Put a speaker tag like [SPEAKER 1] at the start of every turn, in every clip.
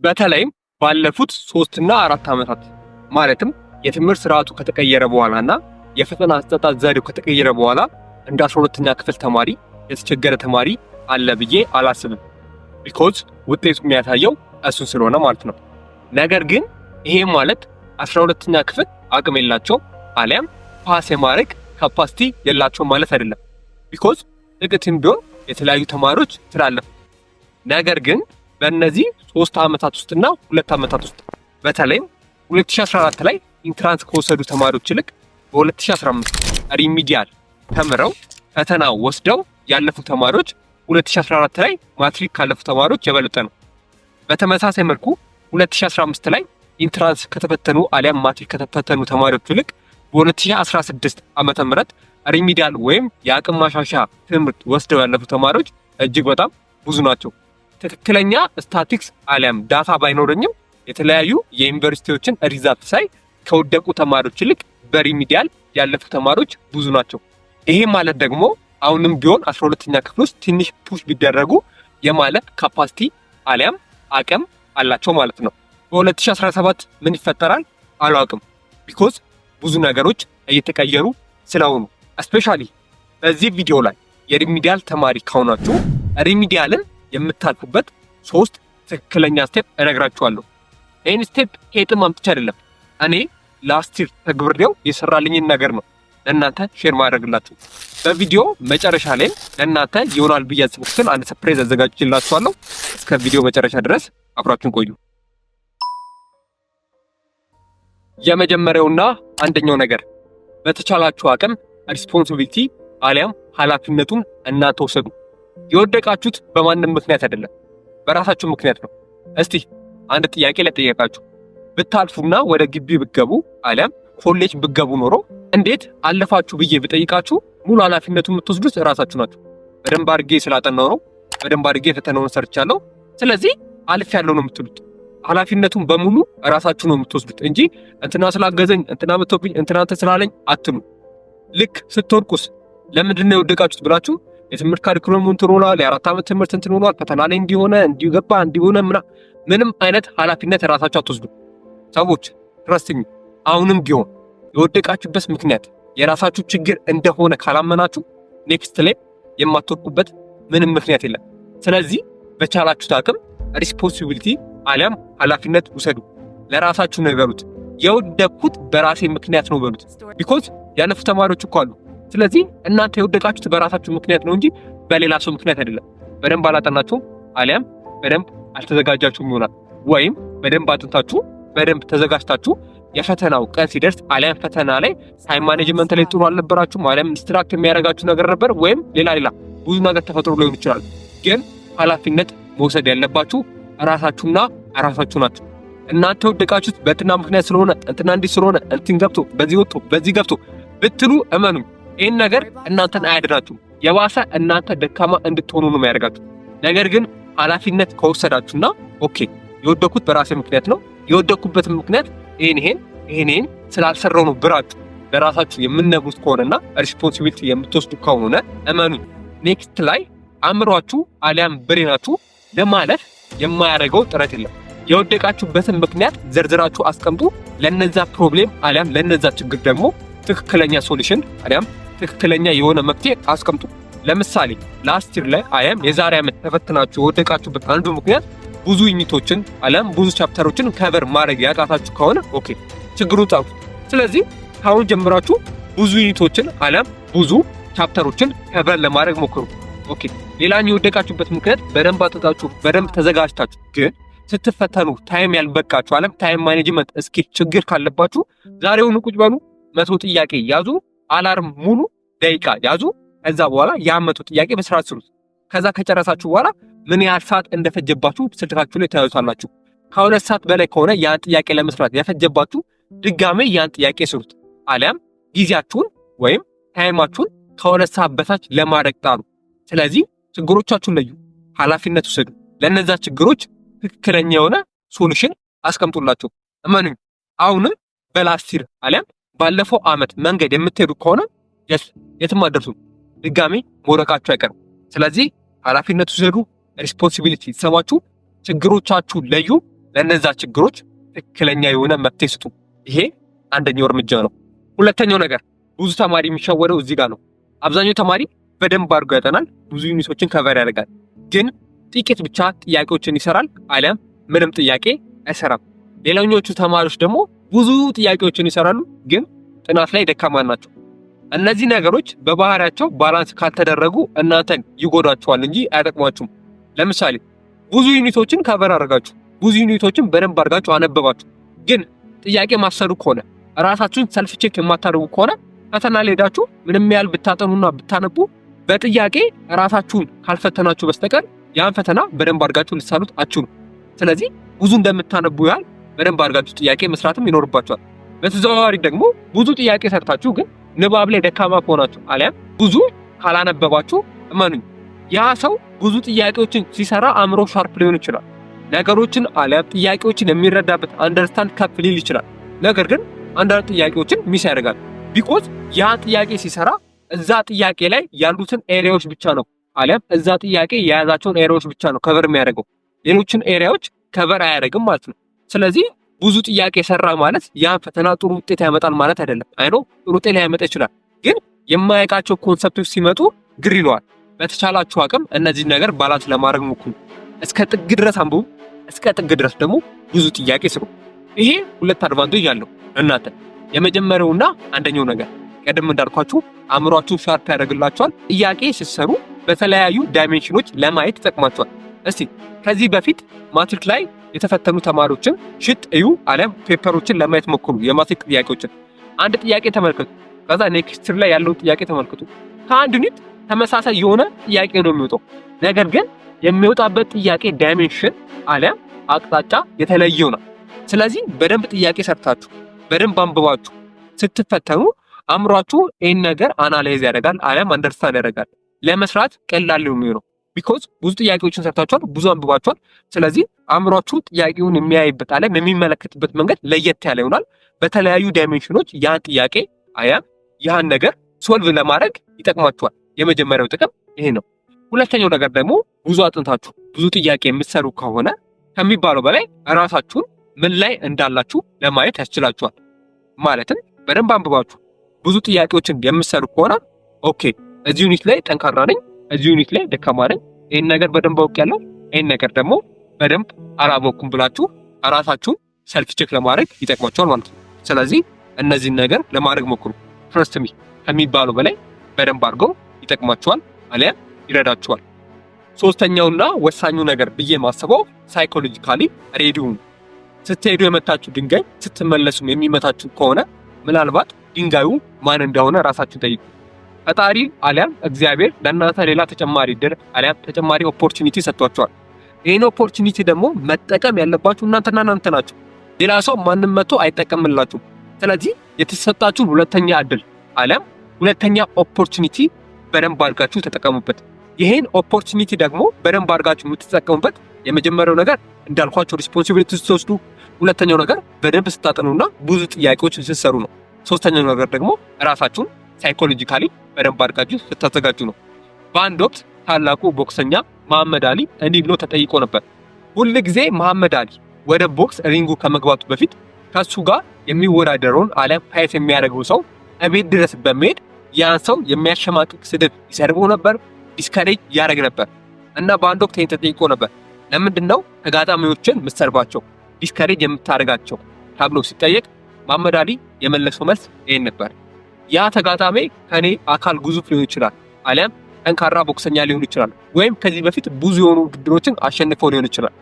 [SPEAKER 1] በተለይም ባለፉት 3 እና 4 ዓመታት፣ ማለትም የትምህርት ስርዓቱ ከተቀየረ በኋላና የፈተና አሰጣጥ ዘዴው ከተቀየረ በኋላ እንደ 12ኛ ክፍል ተማሪ የተቸገረ ተማሪ አለ ብዬ አላስብም። Because ውጤቱ የሚያሳየው እሱን ስለሆነ ማለት ነው። ነገር ግን ይሄ ማለት 12ኛ ክፍል አቅም የላቸውም አሊያም pass የማድረግ capacity የላቸውም ማለት አይደለም። Because ጥቂትም ቢሆን የተለያዩ ተማሪዎች ስላለፉ። ነገር ግን በእነዚህ 3 ዓመታት ውስጥና 2 ዓመታት ውስጥ፣ በተለይም 2014 ላይ entrance ከወሰዱ ተማሪዎች ይልቅ በ2015 remedial ተምረው ፈተና ወስደው ያለፉ ተማሪዎች 2014 ላይ ማትሪክ ካለፉ ተማሪዎች የበለጠ ነው። በተመሳሳይ መልኩ 2015 ላይ entrance ከተፈተኑ አሊያም ማትሪክ ከተፈተኑ ተማሪዎች ይልቅ በ2016 ዓመተ ምህረት remedial ወይም የአቅም ማሻሻያ ትምህርት ወስደው ያለፉ ተማሪዎች እጅግ በጣም ብዙ ናቸው። ትክክለኛ ስታቲክስ አሊያም data ባይኖረኝም የተለያዩ የዩኒቨርሲቲዎችን result ሳይ ከወደቁ ተማሪዎች ይልቅ በ remedial ያለፉ ተማሪዎች ብዙ ናቸው። ይሄ ማለት ደግሞ አሁንም ቢሆን 12ኛ ክፍል ውስጥ ትንሽ push ቢደረጉ የማለፍ capacity አሊያም አቅም አላቸው ማለት ነው። በ2017 ምን ይፈጠራል አላውቅም። Because ብዙ ነገሮች እየተቀየሩ ስለሆኑ፣ especially በዚህ ቪዲዮ ላይ የ remedial ተማሪ ከሆናችሁ remedial ን የምታልፉበት ሶስት ትክክለኛ step እነግራችኋለሁ። ይህን step ከየትም አምጥቼ አይደለም። እኔ last year ተግብሬው የሰራልኝን ነገር ነው ለእናንተ share ማድረግላችሁ። በቪዲዮ መጨረሻ ላይም ለእናንተ ይሆናል ብዬ ያሰብኩትን አንድ surprise አዘጋጅቼላችኋለሁ። እስከ ቪዲዮ መጨረሻ ድረስ አብራችሁን ቆዩ። የመጀመሪያውና አንደኛው ነገር በተቻላችሁ አቅም responsibility አሊያም ኃላፊነቱን እናንተ ውሰዱ። የወደቃችሁት በማንም ምክንያት አይደለም፣ በራሳችሁ ምክንያት ነው። እስቲ አንድ ጥያቄ ልጠይቃችሁ። ብታልፉና ወደ ግቢ ብትገቡ አሊያም ኮሌጅ ብትገቡ ኖሮ እንዴት አለፋችሁ ብዬ ብጠይቃችሁ ሙሉ ኃላፊነቱን የምትወስዱት እራሳችሁ ናችሁ። በደንብ አድርጌ ስላጠናው ነው፣ በደንብ አድርጌ ፈተናውን ሰርቻለሁ፣ ስለዚህ አልፌያለሁ ነው የምትሉት። ኃላፊነቱን በሙሉ እራሳችሁ ነው የምትወስዱት እንጂ እንትና ስላገዘኝ፣ እንትና መቶብኝ፣ እንትና እንትን ስላለኝ አትሉ። ልክ ስትወድቁስ ለምንድን ነው የወደቃችሁት ብላችሁ የትምህርት curriculum ኡ እንትን ሆኗል፣ የ4 ዓመት ትምህርት እንትን ሆኗል፣ ፈተና ላይ እንዲሆነ እንዲገባ እንዲሆነ ምና ምንም አይነት ኃላፊነት ራሳችሁ አትወስዱ። ሰዎች፣ trust me፣ አሁንም ቢሆን የወደቃችሁበት ምክንያት የራሳችሁ ችግር እንደሆነ ካላመናችሁ next ላይ የማትወድቁበት ምንም ምክንያት የለም። ስለዚህ በቻላችሁት አቅም responsibility አሊያም ኃላፊነት ውሰዱ። ለራሳችሁ ንገሩት። የወደቅኩት በራሴ ምክንያት ነው በሉት። Because ያለፉ ተማሪዎች እኮ አሉ። ስለዚህ እናንተ የወደቃችሁት በራሳችሁ ምክንያት ነው እንጂ በሌላ ሰው ምክንያት አይደለም። በደንብ አላጠናችሁም አሊያም በደንብ አልተዘጋጃችሁም ይሆናል። ወይም በደንብ አጥንታችሁ በደንብ ተዘጋጅታችሁ የፈተናው ቀን ሲደርስ አሊያም ፈተና ላይ time management ላይ ጥሩ አልነበራችሁም፣ አሊያም distract የሚያደርጋችሁ ነገር ነበር፣ ወይም ሌላ ሌላ ብዙ ነገር ተፈጥሮ ሊሆን ይችላል። ግን ኃላፊነት መውሰድ ያለባችሁ ራሳችሁና ራሳችሁ ናችሁ። እናንተ የወደቃችሁት በእንትና ምክንያት ስለሆነ፣ እንትና እንዲህ ስለሆነ፣ እንትን ገብቶ በዚህ ወጥቶ በዚህ ገብቶ ብትሉ እመኑኝ ይህን ነገር እናንተን አያድናችሁም። የባሰ እናንተ ደካማ እንድትሆኑ ነው የሚያደርጋችሁ። ነገር ግን ኃላፊነት ከወሰዳችሁና okay፣ የወደኩት በራሴ ምክንያት ነው፣ የወደኩበትን ምክንያት ይሄን ይሄን ይሄን ይሄን ስላልሰራው ነው ብላችሁ ለራሳችሁ የምትነግሩት ከሆነና responsibility የምትወስዱ ከሆነ እመኑኝ next ላይ አእምሯችሁ አሊያም brain ኣችሁ ለማለፍ የማያደርገው ጥረት የለም። የወደቃችሁበትን ምክንያት ዘርዝራችሁ አስቀምጡ። ለነዛ problem አሊያም ለነዛ ችግር ደግሞ ትክክለኛ solution አሊያም ትክክለኛ የሆነ መፍትሄ አስቀምጡ። ለምሳሌ last year ላይ አሊያም የዛሬ ዓመት ተፈትናችሁ የወደቃችሁበት አንዱ ምክንያት ብዙ unit ኦችን አሊያም ብዙ chapter ኦችን cover ማድረግ ያቃታችሁ ከሆነ okay፣ ችግሩን ጻፉት። ስለዚህ ከአሁን ጀምራችሁ ብዙ unit ኦችን አሊያም ብዙ chapter ኦችን cover ለማድረግ ሞክሩ። Okay፣ ሌላኛው የወደቃችሁበት ምክንያት በደንብ አጥንታችሁ በደንብ ተዘጋጅታችሁ ግን ስትፈተኑ time ያልበቃችሁ አሊያም time management skill ችግር ካለባችሁ ዛሬውኑ ቁጭ በሉ፣ 100 ጥያቄ ያዙ፣ alarm ሙሉ ደቂቃ ያዙ። ከዛ በኋላ ያ 100 ጥያቄ በስርዓት ስሩት። ከዛ ከጨረሳችሁ በኋላ ምን ያህል ሰዓት እንደፈጀባችሁ ስልካችሁ ላይ ታዩታላችሁ። ከ2 ሰዓት በላይ ከሆነ ያን ጥያቄ ለመስራት የፈጀባችሁ ድጋሜ ያን ጥያቄ ስሩት። አሊያም ጊዜያችሁን ወይም time ኣችሁን ከ2 ሰዓት በታች ለማድረግ ጣሩ። ስለዚህ ችግሮቻችሁን ለዩ፣ ኃላፊነት ውሰዱ። ለእነዛ ችግሮች ትክክለኛ የሆነ solution አስቀምጡላቸው። እመኑኝ፣ አሁንም በ last year አሊያም ባለፈው ዓመት መንገድ የምትሄዱ ከሆነ የትም አትደርሱም። ድጋሜ መውደቃችሁ አይቀርም። ስለዚህ ኃላፊነት ውሰዱ፣ responsibility ይሰማችሁ፣ ችግሮቻችሁ ለዩ። ለእነዛ ችግሮች ትክክለኛ የሆነ መፍትሄ ስጡ። ይሄ አንደኛው እርምጃ ነው። ሁለተኛው ነገር፣ ብዙ ተማሪ የሚሸወደው እዚህ ጋር ነው። አብዛኛው ተማሪ በደንብ አድርጎ ያጠናል፣ ብዙ unit ኦችን cover ያደርጋል፣ ግን ጥቂት ብቻ ጥያቄዎችን ይሰራል፣ አሊያም ምንም ጥያቄ አይሰራም። ሌላኞቹ ተማሪዎች ደግሞ ብዙ ጥያቄዎችን ይሰራሉ፣ ግን ጥናት ላይ ደካማ ናቸው። እነዚህ ነገሮች በባህሪያቸው balance ካልተደረጉ እናንተን ይጎዷችኋል እንጂ አይጠቅሟችሁም። ለምሳሌ ብዙ unit ኦችን cover አድርጋችሁ፣ ብዙ unit ኦችን በደንብ አድርጋችሁ አነበባችሁ፣ ግን ጥያቄ ማትሰሩ ከሆነ፣ ራሳችሁን self check የማታደርጉ ከሆነ፣ ፈተና ላይ ሄዳችሁ ምንም ያህል ብታጠኑና ብታነቡ በጥያቄ ራሳችሁን ካልፈተናችሁ በስተቀር ያን ፈተና በደንብ አድርጋችሁ ልትሳሉት አትችሉም። ስለዚህ ብዙ እንደምታነቡ ያህል በደንብ አድርጋችሁ ጥያቄ መስራትም ይኖርባችኋል። በተዘዋዋሪ ደግሞ ብዙ ጥያቄ ሰርታችሁ ግን ንባብ ላይ ደካማ ከሆናችሁ አሊያም ብዙ ካላነበባችሁ፣ እመኑኝ ያ ሰው ብዙ ጥያቄዎችን ሲሰራ አእምሮ sharp ሊሆን ይችላል። ነገሮችን አሊያም ጥያቄዎችን የሚረዳበት understand ከፍ ሊል ይችላል። ነገር ግን አንዳንድ ጥያቄዎችን miss ያደርጋል። Because ያ ጥያቄ ሲሰራ እዛ ጥያቄ ላይ ያሉትን area ዎች ብቻ ነው፣ አሊያም እዛ ጥያቄ የያዛቸውን area ዎች ብቻ ነው cover የሚያደርገው። ሌሎችን area ዎች cover አያደርግም ማለት ነው። ስለዚህ ብዙ ጥያቄ ሰራ ማለት ያን ፈተና ጥሩ ውጤት ያመጣል ማለት አይደለም። I know ጥሩ ውጤት ሊያመጣ ይችላል፣ ግን የማያውቃቸው concept ኦች ሲመጡ ግር ይለዋል። በተቻላችሁ አቅም እነዚህን ነገር balance ለማድረግ ሞክሩ። እስከ ጥግ ድረስ አንብቡ፣ እስከ ጥግ ድረስ ደግሞ ብዙ ጥያቄ ስሩ። ይሄ ሁለት advantage አለው እናንተ። የመጀመሪያውና አንደኛው ነገር ቀደም እንዳልኳችሁ አእምሯችሁን sharp ያደርግላችኋል። ጥያቄ ስትሰሩ በተለያዩ dimension ኖች ለማየት ይጠቅማችኋል። እስቲ ከዚህ በፊት ማትሪክ ላይ የተፈተኑ ተማሪዎችን sheet እዩ፣ አሊያም paper ኦችን ለማየት ሞክሩ። የማትሪክ ጥያቄዎችን አንድ ጥያቄ ተመልከቱ። ከዛ next ላይ ያለውን ጥያቄ ተመልከቱ። ከአንድ unit ተመሳሳይ የሆነ ጥያቄ ነው የሚወጣው። ነገር ግን የሚወጣበት ጥያቄ dimension አሊያም አቅጣጫ የተለየ ነው። ስለዚህ በደንብ ጥያቄ ሰርታችሁ፣ በደንብ አንብባችሁ ስትፈተኑ አእምሯችሁ ይህን ነገር analyze ያደርጋል አሊያም understand ያደርጋል። ለመስራት ቀላል ነው የሚሆነው። Because ብዙ ጥያቄዎችን ሰርታችኋል፣ ብዙ አንብባችኋል። ስለዚህ አእምሯችሁ ጥያቄውን የሚያይበት አሊያም የሚመለከትበት መንገድ ለየት ያለ ይሆናል። በተለያዩ dimension ኖች ያን ጥያቄ አሊያም ያን ነገር solve ለማድረግ ይጠቅማችኋል። የመጀመሪያው ጥቅም ይሄ ነው። ሁለተኛው ነገር ደግሞ ብዙ አጥንታችሁ ብዙ ጥያቄ የምትሰሩ ከሆነ ከሚባለው በላይ ራሳችሁን ምን ላይ እንዳላችሁ ለማየት ያስችላችኋል። ማለትም በደንብ አንብባችሁ ብዙ ጥያቄዎችን የምትሰሩ ከሆነ okay፣ እዚህ unit ላይ ጠንካራ ነኝ፣ እዚህ unit ላይ ደካማ ነኝ፣ ይህን ነገር በደንብ አውቄያለሁ፣ ይህን ነገር ደግሞ በደንብ አላወቅኩም ብላችሁ ራሳችሁን self check ለማድረግ ይጠቅማችኋል ማለት ነው። ስለዚህ እነዚህን ነገር ለማድረግ ሞክሩ። Trust me፣ ከሚባለው በላይ በደንብ አድርገው ይጠቅማችኋል አሊያም ይረዳችኋል። ሶስተኛውና ወሳኙ ነገር ብዬ ማስበው psychologically ready ሁኑ። ስትሄዱ የመታችሁ ድንጋይ ስትመለሱም የሚመታችሁ ከሆነ ምናልባት ድንጋዩ ማን እንደሆነ ራሳችሁን ጠይቁ። ፈጣሪ አሊያም እግዚአብሔር ለእናንተ ሌላ ተጨማሪ እድል አሊያም ተጨማሪ opportunity ሰጥቷችኋል። ይህን opportunity ደግሞ መጠቀም ያለባችሁ እናንተና እናንተ ናችሁ። ሌላ ሰው ማንም መጥቶ አይጠቀምላችሁም። ስለዚህ የተሰጣችሁን ሁለተኛ እድል አሊያም ሁለተኛ opportunity በደንብ አድርጋችሁ ተጠቀሙበት። ይህን opportunity ደግሞ በደንብ አድርጋችሁ የምትጠቀሙበት የመጀመሪያው ነገር እንዳልኳችሁ responsibility ስትወስዱ፣ ሁለተኛው ነገር በደንብ ስታጠኑና ብዙ ጥያቄዎችን ስትሰሩ ነው። ሶስተኛው ነገር ደግሞ ራሳችሁን psychologically በደንብ አድርጋችሁ ስታዘጋጁ ነው። በአንድ ወቅት ታላቁ ቦክሰኛ መሐመድ አሊ እንዲህ ብሎ ተጠይቆ ነበር። ሁል ጊዜ መሐመድ አሊ ወደ ቦክስ ring ኡ ከመግባቱ በፊት ከሱ ጋር የሚወዳደረውን አሊያም fight የሚያደርገው ሰው እቤት ድረስ በመሄድ ያን ሰው የሚያሸማቅቅ ስድብ ይሰድበው ነበር፣ discourage ያደርግ ነበር። እና በአንድ ወቅት ይህን ተጠይቆ ነበር። ለምንድን ነው ተጋጣሚዎችን የምትሰድባቸው፣ discourage የምታደርጋቸው ተብሎ ሲጠየቅ መሐመድ አሊ የመለሰው መልስ ይህን ነበር። ያ ተጋጣሚ ከኔ አካል ግዙፍ ሊሆን ይችላል፣ አሊያም ጠንካራ ቦክሰኛ ሊሆን ይችላል፣ ወይም ከዚህ በፊት ብዙ የሆኑ ውድድሮችን አሸንፈው ሊሆን ይችላል።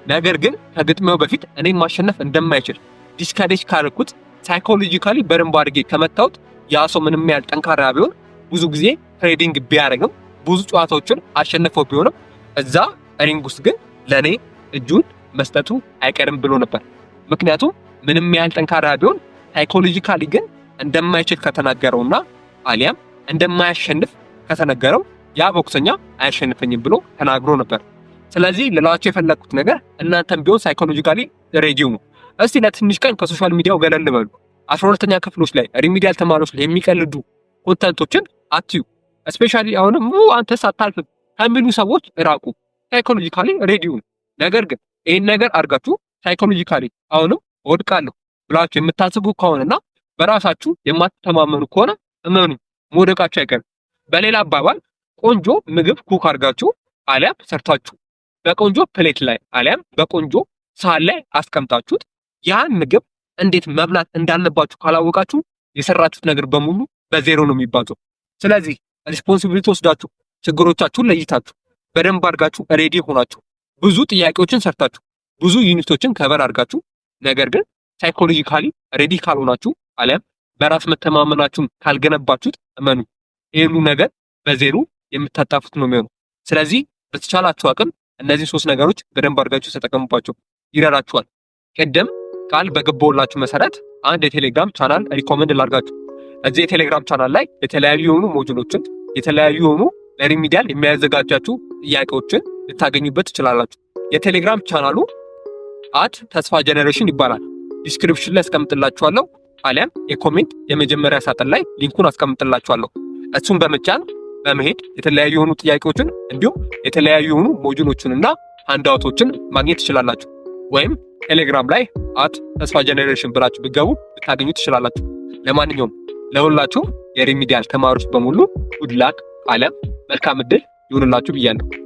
[SPEAKER 1] ነገር ግን ከግጥሚያው በፊት እኔን ማሸነፍ እንደማይችል discourage ካደረኩት፣ psychologically በደንብ አድርጌ ከመታሁት፣ ያ ሰው ምንም ያህል ጠንካራ ቢሆን፣ ብዙ ጊዜ training ቢያደርግም፣ ብዙ ጨዋታዎችን አሸንፈው ቢሆንም እዛ ring ውስጥ ግን ለእኔ እጁን መስጠቱ አይቀርም ብሎ ነበር። ምክንያቱም ምንም ያህል ጠንካራ ቢሆን psychologically ግን እንደማይችል ከተናገረውና አሊያም እንደማያሸንፍ ከተነገረው ያ ቦክሰኛ አያሸንፈኝም ብሎ ተናግሮ ነበር። ስለዚህ ልላችሁ የፈለግኩት ነገር እናንተም ቢሆን psychologically ready ሁኑ። እስቲ ለትንሽ ቀን ከ social media ው ገለል በሉ። 12ኛ ክፍሎች ላይ፣ remedial ተማሪዎች ላይ የሚቀልዱ content ኦችን አትዩ። Especially አሁንም አንተስ አታልፍም ከሚሉ ሰዎች ራቁ። Psychologically ready ሁኑ። ነገር ግን ይህን ነገር አድርጋችሁ Psychologically አሁንም እወድቃለሁ ብላችሁ የምታስቡ ከሆነና በራሳችሁ የማትተማመኑ ከሆነ እመኑ መውደቃችሁ አይቀርም። በሌላ አባባል ቆንጆ ምግብ cook አድርጋችሁ አሊያም ሰርታችሁ በቆንጆ plate ላይ አሊያም በቆንጆ ሳህን ላይ አስቀምጣችሁት ያን ምግብ እንዴት መብላት እንዳለባችሁ ካላወቃችሁ የሰራችሁት ነገር በሙሉ በዜሮ ነው የሚባዛው። ስለዚህ responsibility ወስዳችሁ፣ ችግሮቻችሁን ለይታችሁ፣ በደንብ አድርጋችሁ ready ሆናችሁ፣ ብዙ ጥያቄዎችን ሰርታችሁ፣ ብዙ unit ኦችን cover አድርጋችሁ ነገር ግን psychologically ready ካልሆናችሁ አሊያም በራስ መተማመናችሁን ካልገነባችሁት እመኑ ይህኑ ነገር በዜሮ የምታጣፉት ነው የሚሆነው። ስለዚህ በተቻላችሁ አቅም እነዚህ ሶስት ነገሮች በደንብ አድርጋችሁ ተጠቀሙባቸው፣ ይረዳችኋል። ቅድም ቃል በገባሁላችሁ መሰረት አንድ የቴሌግራም channel recommend ላድርጋችሁ። እዚህ የቴሌግራም ቻናል ላይ የተለያዩ የሆኑ module ኦችን፣ የተለያዩ የሆኑ ለ remedial የሚያዘጋጃችሁ ጥያቄዎችን ልታገኙበት ትችላላችሁ። የቴሌግራም ቻናሉ @ተስፋ generation ይባላል። Description ላይ አስቀምጥላችኋለሁ፣ አሊያም የ comment የመጀመሪያ ሳጥን ላይ link ኡን አስቀምጥላችኋለሁ። እሱን በመጫን በመሄድ የተለያዩ የሆኑ ጥያቄዎችን እንዲሁም የተለያዩ የሆኑ module ኦችን እና handout ኦችን ማግኘት ትችላላችሁ። ወይም ቴሌግራም ላይ @ተስፋ generation ብላችሁ ብትገቡ ልታገኙ ትችላላችሁ። ለማንኛውም ለሁላችሁ የ remedial ተማሪዎች በሙሉ good luck አሊያም መልካም እድል ይሁንላችሁ ብያለሁ።